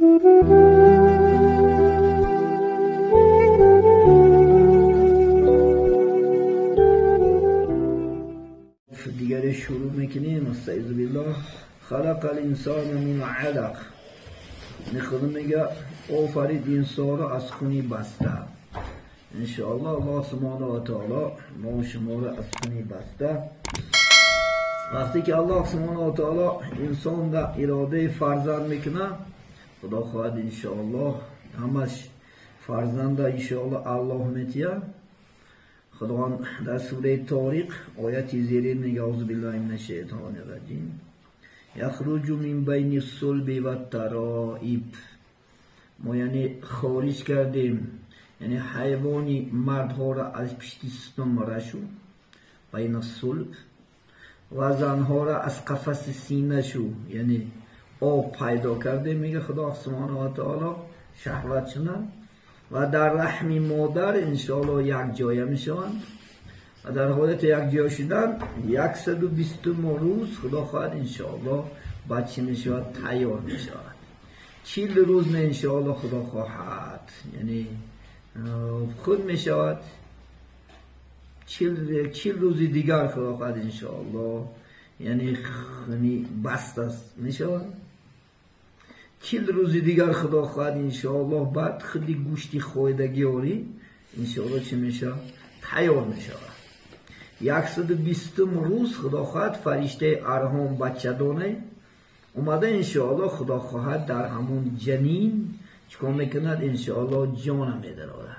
دیگر شروع میکنیم. استعیذ بالله. خلق الانسان من علق. خدا میگه آفرید انسان را از خونی بسته. انشاءالله الله سبحانه و تعالی ما شما را از خونی بسته. وقتی که الله سبحانه و تعالی انسان را اراده فرزند میکنه، خدا خواهد انشاءالله همش فرزند انشاءالله الله میتیه. خداوند در سوره طارق آیت زیرین میگه اعوذ بالله من الشیطان الرجیم یخرج من بین الصلب و الترائب. ما یعنی خارج کردیم، یعنی حیوانی مردها را از پشت ستون بین الصلب و زنها را از قفس سینه شو، یعنی آب پیدا کرده. میگه خدا سبحانه و تعالی شهوت شدن و در رحم مادر انشاءالله یک جایه میشوند و در حالت یک جای شدن 120 روز خدا خواهد انشاءالله بچه میشود، تیار میشود. 40 روز نه انشاءالله خدا خواهد یعنی خود میشود. 40 روز دیگر خدا خواهد انشاءالله یعنی بست است میشود. 40 روز دیگر خدا خواهد انشاءالله بعد خیلی گوشتی خویدگی آری انشاءالله چه میشه؟ تیار میشه. 120 روز خدا خواهد فرشته ارحام بچه دانه اومده انشاءالله خدا خواهد در همون جنین چکار میکند؟ انشاءالله جان میدراره.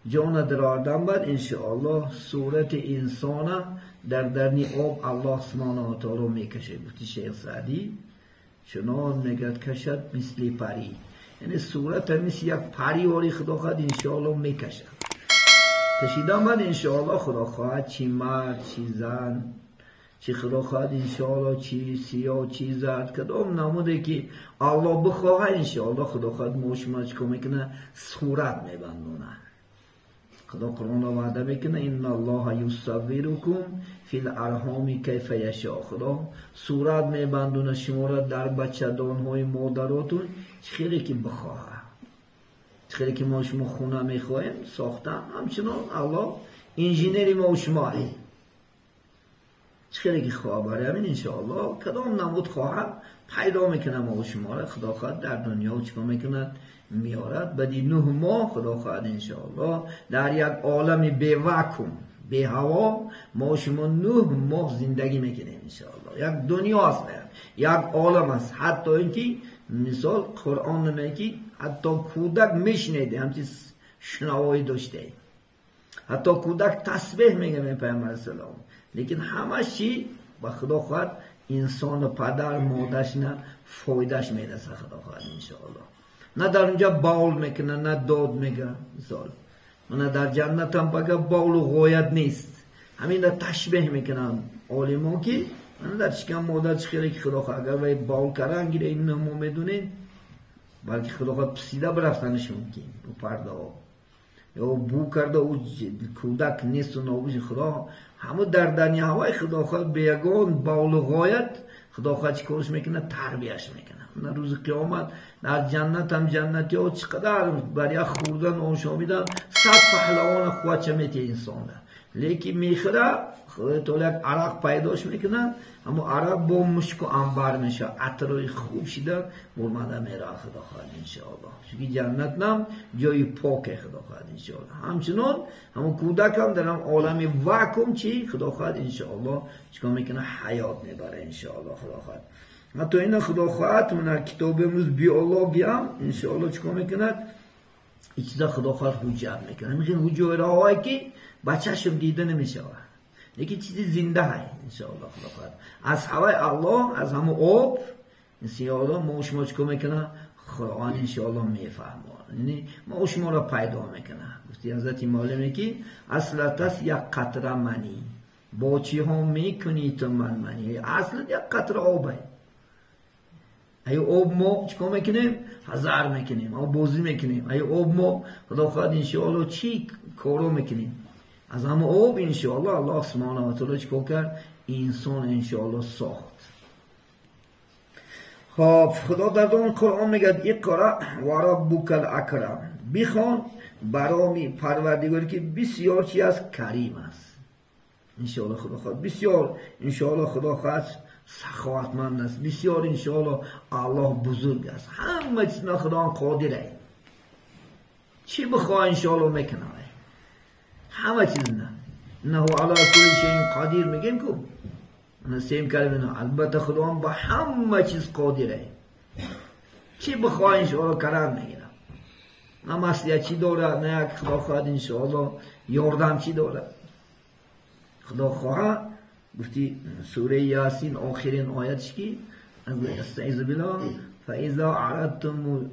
جان دراردن بعد انشاءالله صورت انسان در درنی آب الله سبحانه و تعالی میکشه. گفتی شیخ سعدی چنان میگد کشد مثل پری، یعنی صورت مثل یک پری واری خدا خواهد انشاءالله میکشد. کشیدن بعد انشاءالله خدا خواهد چی مرد چی زن چی خدا خواهد انشاءالله چی سیاه چی زرد کدام نموده که الله بخواهد انشاءالله خدا خواهد ما شما چیکار میکنه؟ صورت میبندونه. خدا قرآن را وعده میکنه ان الله یصورکم فی الارحام کیف یشاء. خدا صورت میبندونه شما را در بچه‌دانهای مادراتون خیلی که بخواهد، خیلی که ما شما خونه میخواهیم ساختن، همچنان الله انجینری ما و شما خیلی که خواه. برای همین انشاءالله کدام نمود خواهد پیدا میکنه ما و شما را خدا خواهد در دنیا چیکار میکند؟ میارد. بعد 9 ماه خدا خواهد انشاءالله در یک عالم بی وکوم بی هوا ما شما 9 ماه زندگی میکنیم انشاءالله. یک دنیا است، یک عالم است. حتی اینکه مثال قرآن میگه حتی کودک میشنیده همچین شنوایی داشته، حتی کودک تسبیح میگه پیامبر سلام، لیکن همه چی با خدا خواهد انسان پدر مادرش نه فایدهش میرسه خدا خواهد انشاءالله. نه در اونجا باول میکنه نه داد میگه مثال، نه در جنت هم بگه باول و غایت نیست. همین را تشبیه میکنن عالمان که نه در شکم مادر چه خیلی که خدا خواهد اگر وی باول کردن گیره این ما میدونیم، بلکه خدا خواهد پسیده برفتنش ممکن او پرده ها یا بو کرده او کودک نیست و نابوش خدا همه در دنیا هوای خدا خواهد به یگان باول و غایت خدا خواهد چی کارش میکنه؟ تربیهش میکنه. نه روز قیامت در جنت هم جنتی ها چقدر برای خوردن و آشامیدن 100 پهلوان خواهد میته انسانه، لیکن میخوره خدا تعالی یک عرق پیداش میکنه، اما عرق با مشک و عنبر میشه، عطرای خوب شده برمده میره خدا خواهد انشاءالله. چون جنت نم جای پاک خدا خواهد انشاءالله. همچنان همون کودک هم در عالم وکوم چی خدا خواهد انشاءالله چیکار میکنه؟ حیات میبره انشاءالله خدا خواهد. حتی این خدا خواهد من کتاب امروز بیولوژی هم انشاءالله چیکار میکند؟ این چیزا خدا خواهد حجت میکنه. میگه حجرهایی که بچه‌شم دیده نمیشه، یکی چیزی زنده های انشاءالله خدا خواهد از هوای الله از همون آب انشاءالله ما شما چیکار میکنه؟ خداوند انشاءالله میفهمه، یعنی ما شما را پیدا میکنه. گفتی حضرت معلم که اصلت است یک قطره منی با چی ها میکنی تو من منی، اصل یک قطره آبه. ای آب ما چیکار میکنیم؟ هزار میکنیم، آب بازی میکنیم. ای آب ما خدا خواهد انشاءالله چی کارو میکنیم؟ از همه آب انشاءالله الله سبحانه و تعالی چیکار کرد؟ انسان انشاءالله ساخت. خب خدا در دون قرآن میگه اقرأ و ربک الاکرم، بخوان برامی پروردگاری که بسیار چی است؟ کریم است. انشاءالله خدا خواهد بسیار، انشاءالله خدا خواهد سخاوتمند است، بسیار انشاءالله الله بزرگ است، همه چیز خدا قادره، چی بخواه انشاءالله میکنه، همه چیز نه. انه علی کل شیء قدیر میگیم کو سیم کلمه، البته خدا هم به همه چیز قادره، چی بخواه انشاءالله کرم میگیره، نه مسئله چی داره، نه یک خدا خواهد انشاءالله یاردم چی داره. خدا خواه گفتی سوره یاسین آخرین آیتش کی استعیذ بالله فاذا اردتم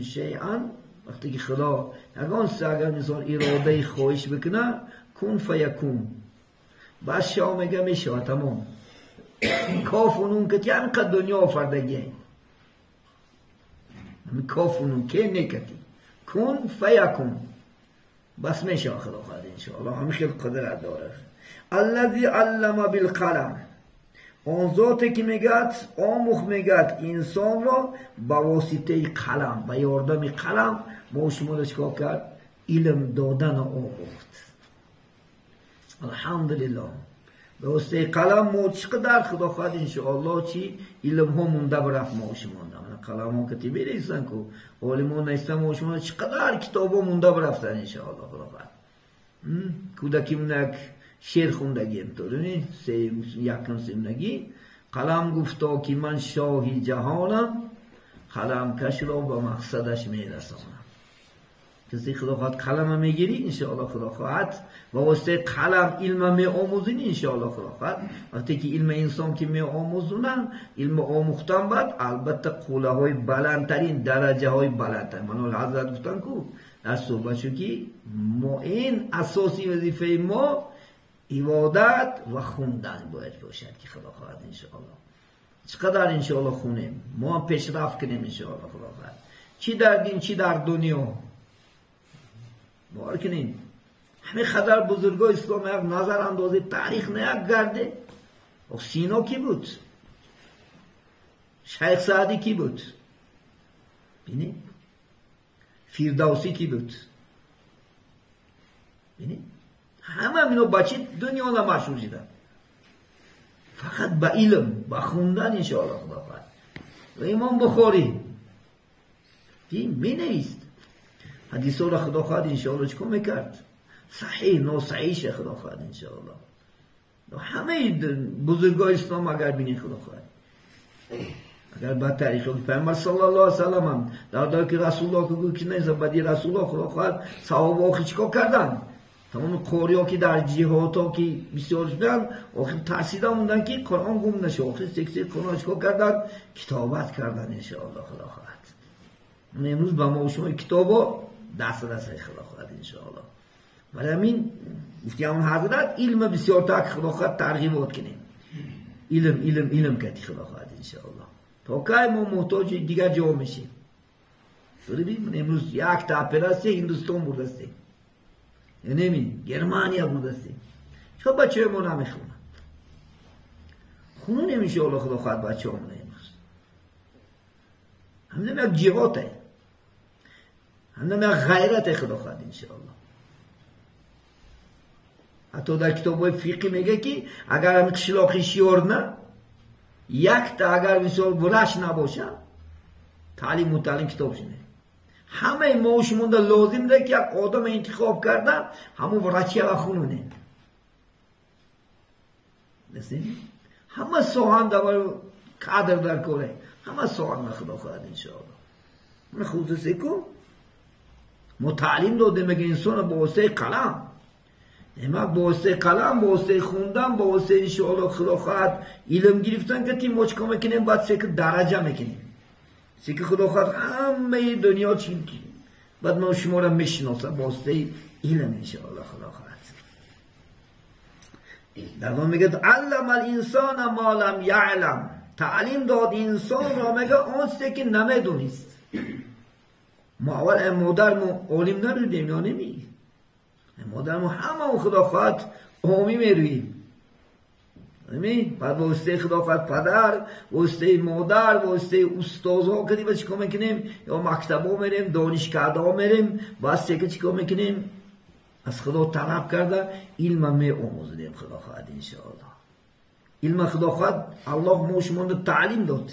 شیئا، وقتی که خدا یگان اگر مثال اراده خواهش بکنه کن فیکون، بس شما میگه میشه تمام. کاف و نون که همینقدر دنیا آفردگی، همین کاف و نون که نکتی کن فیکون، بس میشه خدا خواهد انشاءالله، همین خیلی قدرت داره. الذی علم بالقلم، آن ذاتی که میگد آموخ میگد انسان را با واسطه قلم، با یاردم قلم ما شما را چیکار کرد؟ علم دادن آموخت. الحمدلله به واسطه قلم ما چقدر خدا خواهد انشاءالله چی علم ها مونده برفت ما شما. قلم ها که تیبیریستن که عالمان نیستن ما شما چقدر کتاب ها مونده برفتن انشاءالله خدا خواهد. کودکی مونک شعر خوندگیم تو دونی یکم سیمنگی قلم گفتا که من شاهی جهانم، قلم کش را به مقصدش میرسانم. کسی خدا خواهد قلم میگیری انشاءالله خدا خواهد با واسطه قلم علم می آموزینی انشاءالله خدا خواهد. وقتی که علم انسان که می آموزونن، علم آموختن بعد البته قوله های بلندترین درجه های بلندترین من حضرت گفتن کو در صحبت شو که ما این اساسی وظیفه ما عبادت و خوندن باید باشد که خدا خواهد انشاءالله چقدر انشاءالله خونیم ما هم پیشرفت کنیم انشاءالله خدا خواهد، چی در دین چی در دنیا بار کنیم. همه خدر بزرگای اسلام یک نظر اندازه تاریخ نه یک گرده. سینا کی بود؟ شیخ سعدی کی بود؟ بینی؟ فردوسی کی بود؟ بینی؟ همه اینو بچه دنیا نه مشهور شدن فقط به علم به خوندن انشاءالله خدا خواهد. و امام بخاری می نویست حدیث را خدا خواهد انشاءالله چکار میکرد؟ صحیح ناصحیح خدا خواهد انشاءالله. همه بزرگای اسلام اگر بینی خدا خواهد، اگر بعد تاریخ پیامبر صلی الله علیه و سلم هم در دایی که رسول الله که گفت که نه بعدی رسول الله خدا خواهد صحابه آخر چیکار کردن؟ تمام قاری‌ها که در جهادها که بسیار شدن آخر ترسیدن موندن که قرآن گم نشه، آخر سکسه قرآن چیکار کردن؟ کتابت کردن انشاءالله خدا خواهد. امروز به ما و شما کتابا دست دست خدا خواهد انشاءالله. برای همین گفتی همون حضرت علم بسیار تک خدا خواهد ترغیبات کنیم، علم علم علم کتی خدا خواهد انشاءالله تا که ما محتاج دیگر جا میشیم. ببین امروز یک تا اپراسیه هندوستان بردسته، نمی گرمانیا بردسته، چرا بچه ما نمیخونن؟ خونون انشاءالله خدا خواهد بچه همونه امروز. همینم یک جهاته، همینم یک غیرت خدا خواهد انشاءالله. حتی در کتاب های فقهی میگه که اگر هم قشلاقی شیار نه یک تا اگر مثال ورش نباشه تعلیم و تعلیم کتاب شده همه ما و شما لازم ده که یک آدم انتخاب کرده همون ورچی را خونونه همه ساهم در کادر در کاره همه ساهم خدا خواهد انشاءالله. من خصوصی کو ما تعلیم دادیم مگه انسان با واسطه قلم، اما با واسطه قلم، با واسطه خوندن، با واسطه انشاءالله خدا خواهد علم گرفتن که تیم ما چیکار میکنیم؟ بعد سه که درجه میکنیم، سه که خدا خواهد همه دنیا چی بعد ما شما را میشناسم با واسطه علم انشاءالله خدا خواهد. در واقع میگه علم الانسان ما لم یعلم، تعلیم داد انسان را میگه آن چیزی که نمیدونست. ما اول مادر ما عالم نبودیم یا نمی؟ مادر ما همه خدا خواهد عامی میرویم. بعد واسطه خدا خواهد پدر، واسطه مادر، واسطه استادها که دیگه چیکار میکنیم؟ یا مکتبا میریم، دانشگاه میریم، واسطه که چیکار میکنیم؟ از خدا طلب کرده علم می آموزیم خدا خواهد انشاءالله. علم خدا خواهد الله ما شما رو تعلیم داد.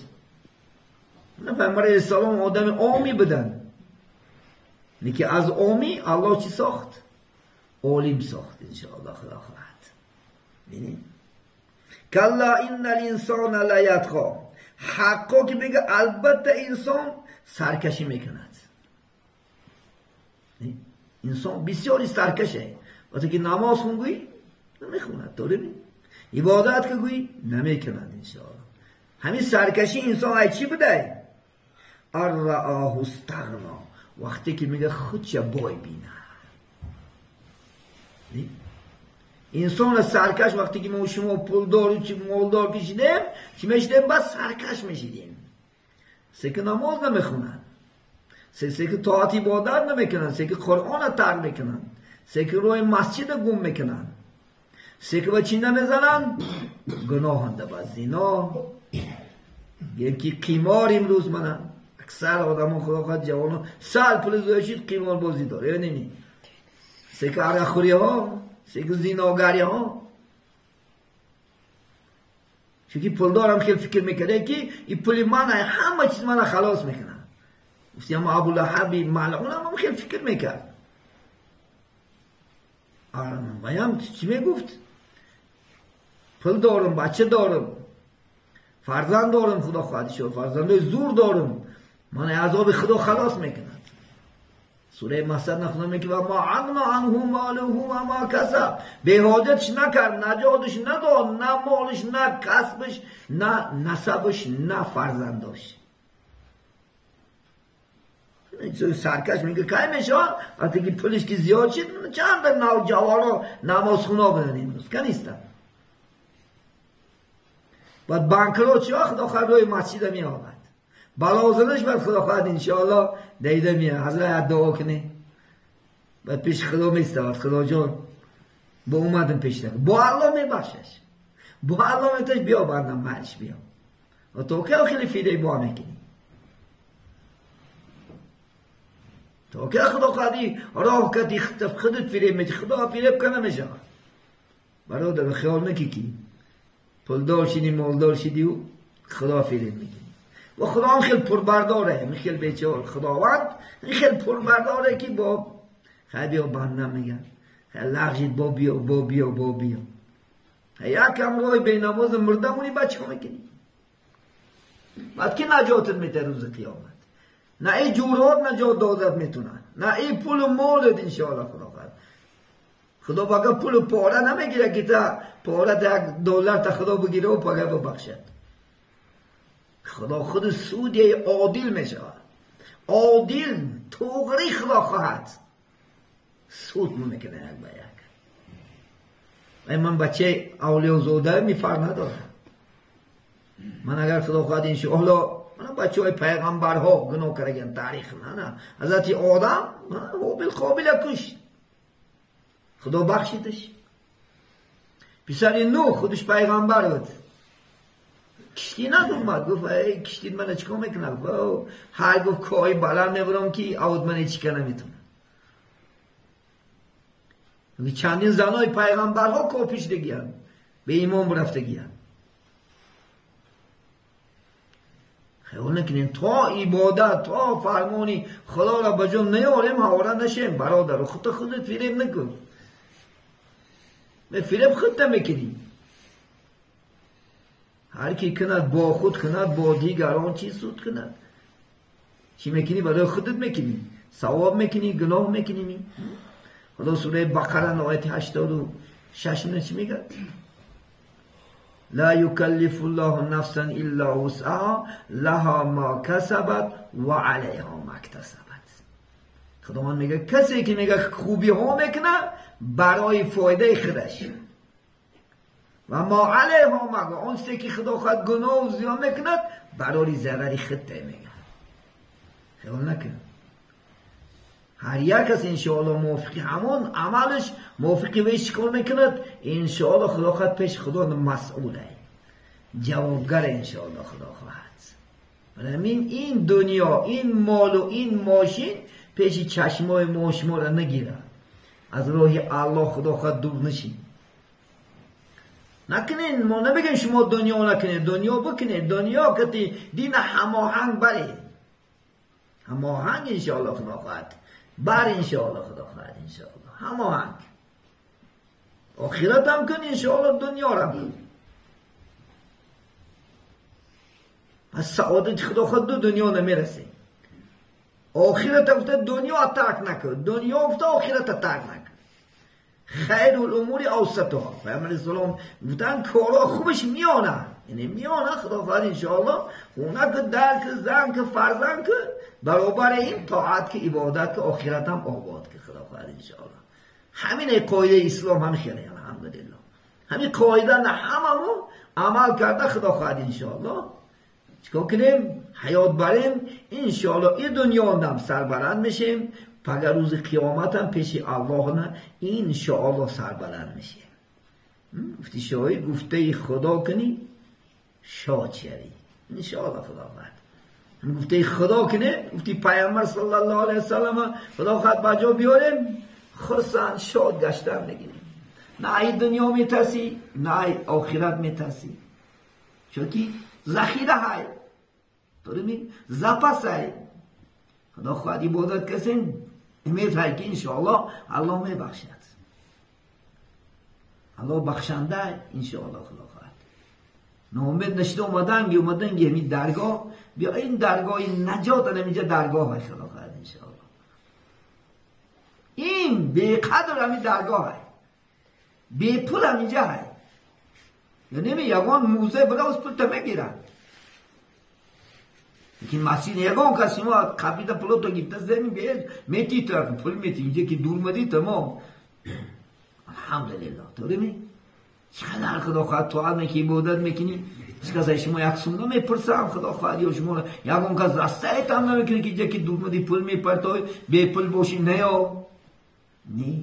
نه پیامبر علیه السلام آدم عامی بدن، که از عامی الله چی ساخت؟ عالم ساخت انشاءالله خدا خواهد. ببینید کلا ان الانسان لیطغی، حقا که میگه البته انسان سرکشی میکند. انسان بسیاری سرکشه، وقتی که نماز خونگویی نمیخوند، داره عبادت که گویی نمیکند انشاءالله. همین سرکشی انسان ای چی بوده؟ الرآه استغنا، وقتی که میگه خودش بای بینه. انسان سرکش وقتی که ما شما پولدار و مالدار کشیدیم چی میشدیم؟ بس سرکش میشیدیم. سه که نماز نمیخونن، سه که طاعت عبادت نمیکنن، سه که قرآن ترک میکنن، سه که روی مسجد گم میکنن، سه که با چی نمیزنن؟ گناهنده با زنا، یکی قمار. امروز منن اکثر آدم خدا خواهد جوانو سال پول زویشید قمار بازی داره، یعنی سه که عرق ها، سه که زیناگری ها. چون پولدارم خیلی فکر میکرده که این پول من همه چیز من خلاص میکنه. گفتیم ابو لهب ملعون هم خیلی فکر میکرد. بایم چی میگفت؟ پول دارم، بچه دارم، فرزند دارم، خدا خواهد شد فرزند زور دارم، من عذاب خدا خلاص میکند. سوره مسد نخونم میگه و ما اغنا عنه ماله و ما کسب، به حاجتش نکرد، نجاتش نداد، نه مالش، نه کسبش، نه نسبش، نه فرزنداش. سرکش میگه کی میشه وقتی که پولش که زیاد شد؟ چند نوجوانا نمازخونا بدن امروز که نیستن. بعد بانکروت شد، خدا خواهد روی مسجد می آمد بلازنش، بعد خدا خواهد انشاءالله دیده میاد حضرت دعا کنه، بعد پیش خدا میستاد، خدا جان با اومدم پیش نکن، با الله میبخشش، با الله میتش بیا بندم مرش بیا و تو که خیلی فیده با میکنی، تو که خدا خواهدی راه کدی خودت فریب میدی، خدا فریب کنه میشه. برادر خیال نکی کی پولدار شدی مالدار شدی و خدا فریب میکنی. و خدا هم خیلی پربرداره، خیلی بیچاره خداوند خیلی پربرداره که با خیلی بیا بنده میگن خیلی لغزید با بیا با بیا با بیا، یکم راه بی نماز مرده مونی بچه ها میکنی، بعد که نجاتت میده روز قیامت؟ نه ای جورات نجات دادت میتونه، نه ای پول و مالت انشاءالله. خدا خواهد خدا بگه پول و پاره نمیگیره که تا پاره تا دلار تا خدا بگیره و پاره ببخشد. خدا خود سودی عادل میشه، عادل توغری خدا خواهد سود میکنه یک به یک. من بچه اولیاء زاده می فرق نداره. من اگر خدا خواهد انشاءالله من بچه های پیغمبرها گناه کردن تاریخ، نه نه حضرت آدم قابل قابل کش، خدا بخشیدش. پسر نوح خودش پیغمبر بود، کشتی ندومد، گفت ای کشتی من چیکار میکنه؟ هر گفت کوه بلند میبرم که اود من چیکار نمیتونه. چندین زنای پیغمبرها کافیش دیگه به ایمان رفتگیان. خیال نکنیم تا عبادت تا فرمانی خدا را به جا نیاریم هواره نشیم. برادر خودت خودت فریب نکن، به فریب خودت میکنی. هر کی کند با خود کند، با دیگران چی سود کند؟ چی میکنی برای خودت میکنی، ثواب میکنی، گناه میکنی. خدا سوره بقره آیت 86 چی میگه؟ لا یکلف الله نفسا الا وسعها لها ما کسبت و علیها ما اکتسبت. خداوند میگه کسی که میگه خوبی ها میکنه برای فایده خودش و ما علیها ما، اون چیزی که خدا خود گناه و زیان میکند برای ضرر خود میگه. خیال نکن. هر یک از انشاءالله موافقی همون عملش موافقی بهش چیکار میکند انشاءالله خدا خواهد پیش خدا مسئوله جوابگر انشاءالله خدا خواهد. برای این دنیا این مال و این ماشین پیش چشمای ما شما را نگیره، از راه الله خدا خواهد دور نشین. نکنین ما نبگیم شما دنیا نکنید، دنیا بکنید، دنیا کتی دین هماهنگ بری، هماهنگ انشاءالله خدا خواهد بر انشاءالله خدا خواهد انشاءالله هماهنگ آخرت هم کن انشاءالله دنیا را کن. از سعادت خدا خود دو دنیا نمیرسه. آخرت افته دنیا ترک نکن، دنیا افته آخرت ترک نکن. خیر الامور اوسطها. پیامبر اسلام گفتن کارا خوبش میانه، یعنی میانه خدا خواهد انشاءالله خونه که در که زن که فرزند که برابر این طاعت که عبادت که آخرت هم آباد که خدا خواهد انشاءالله. همین قاعده اسلام هم خیره الحمدلله، همین قاعده نه هممون عمل کرده خدا خواهد انشاءالله. چیکار کنیم؟ حیات بریم انشاءالله این دنیا هم سربلند میشیم، پگر روز قیامت هم پیش الله نه انشاءالله سربلند میشیم. گفتی شاهی گفته خدا کنی شاد شوی انشاءالله خدا خواهد. گفته خدا کنه، گفتی پیامبر صلی الله علیه وسلم خدا خواهد بجا بیاریم خرسند شاد گشتن بگیریم. نه ای دنیا میترسی نه ای آخرت میترسی، چون که ذخیره های درمی زپاس های خدا خواهد عبادت کسیم امید های که انشاءالله الله میبخشد، الله بخشنده انشاءالله خدا خواهد. ناامید نشده اومدنگی اومدنگی همین درگاه، بیا این درگاه نجات اینجا درگاه های خدا خواهد انشاءالله. این بی قدر همین درگاه های بی پول همینجا های، یعنی یگان موزه براز پول تا میگیرن، لیکن مسجد یگان کسی ما قبیله پولو تو گرفته زمین به میتی تو پول میتی اینجا که دور مدی تمام الحمدلله. تو چقدر خدا خواهد طاعت میکنی عبادت میکنی، هیچ کس شما یک سوم نمیپرسم خدا خواهد، یا شما یگان کس رسته هم نمیکنی که اینجا که دور مدی پول میپرتای بی پول باشی نه یا نه.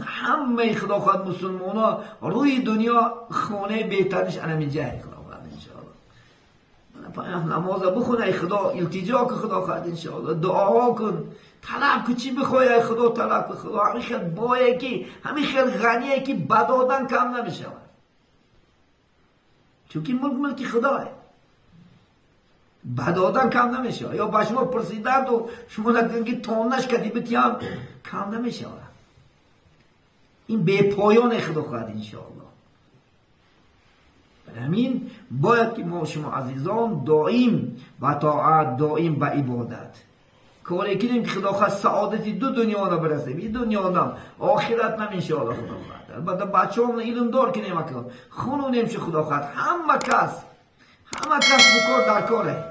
همه خدا خواهد مسلمان ها روی دنیا خانه بهترش انم جای خدا خواهد انشاءالله. نماز بخونه ای خدا، التجا که خدا خواهد انشاءالله، دعا کن، طلب که چی بخوای ای خدا طلب که خدا. همین خیلی بایه که همین خیلی غنیه که بدادن کم نمیشه، چون که ملک ملکی خداه، بدادن کم نمیشه. یا با شما پرسیدن تو شما نگن که تانش کدی بتیم کم نمیشه. این به پایان خدا خواهد انشاءالله. همین باید که ما شما عزیزان دائم به طاعت، دائم به عبادت کاری کنیم که خدا خواهد سعادتی دو دنیا را برسیم، این دنیا هم آخرت هم انشاءالله خدا خواهد. البته بچه هم علم دار کنیم، خونونیم چه خدا خواهد. همه کس بکار در کاره.